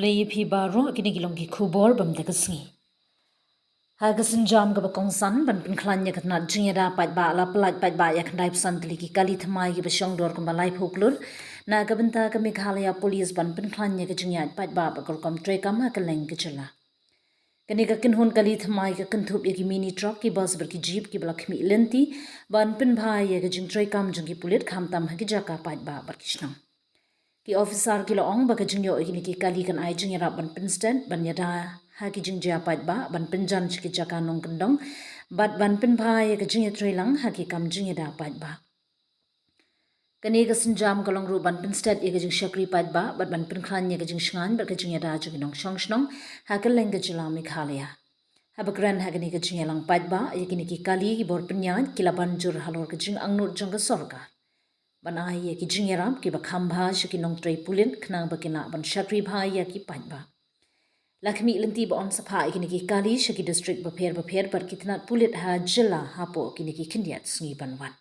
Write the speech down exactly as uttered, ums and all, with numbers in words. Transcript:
Khublei ïa phi baroh, kine ki long ki khubor bam da ka sngi. Ha ka sienjam kaba kongsan ban pynkhlaiñ ïa ka tnat jingïada paidbah, la pyllait paidbah ïa khyndai phew san tylli ki kali thymmai kiba shong dor kumba laiphew klur na ka bynta ka Meghalaya Police ban pynkhlaiñ ïa ka jingïaid paidbah bad ka rukom treikam ha kylleng ka jylla. Kane ka kynhun kali thymmai ka kynthup ïa ki mini truck, ki bus bad ki jeep kiba la khmih lynti ban pynbha ïa ka jingtreikam jong ki pulit, khamtam ha ki jaka paidbah bad ki shnong. Ki officer ki la ong ba ka jingïoh ïa kine ki kali kan ai jingïarap ban pynstet, ban ïada ha ki jingjia paidbah, ban pynjan sha ki jaka nongkyndong bad ban pynbha ïa ka jingïatreilang ha ki kam jingïada paidbah. Kane ka sienjam ka long ruh ban pynstet ïa ka jingshakri paidbah bad ban pynkhlaiñ ïa ka jingshngaiñ bad ka jingïada jong ki nongshong shnong ha kylleng ka jylla Meghalaya. Haba kren ha kane ka jingïalang paidbah ïa kine ki kali, ki bor pynïaid ki la ban jur halor ka jingangnud jong ka sorkar ban ai ïa ki jingïarap kiba kham bha sha ki nongtrei pulit khnang ba kin lah ban shakri bha ïa ki paidbah. La khmih lynti ba yn sa phah ïa kine ki kali sha ki district bapher bapher bad ki tnat pulit ha jylla hapoh kine ki khyndiat sngi ban wan.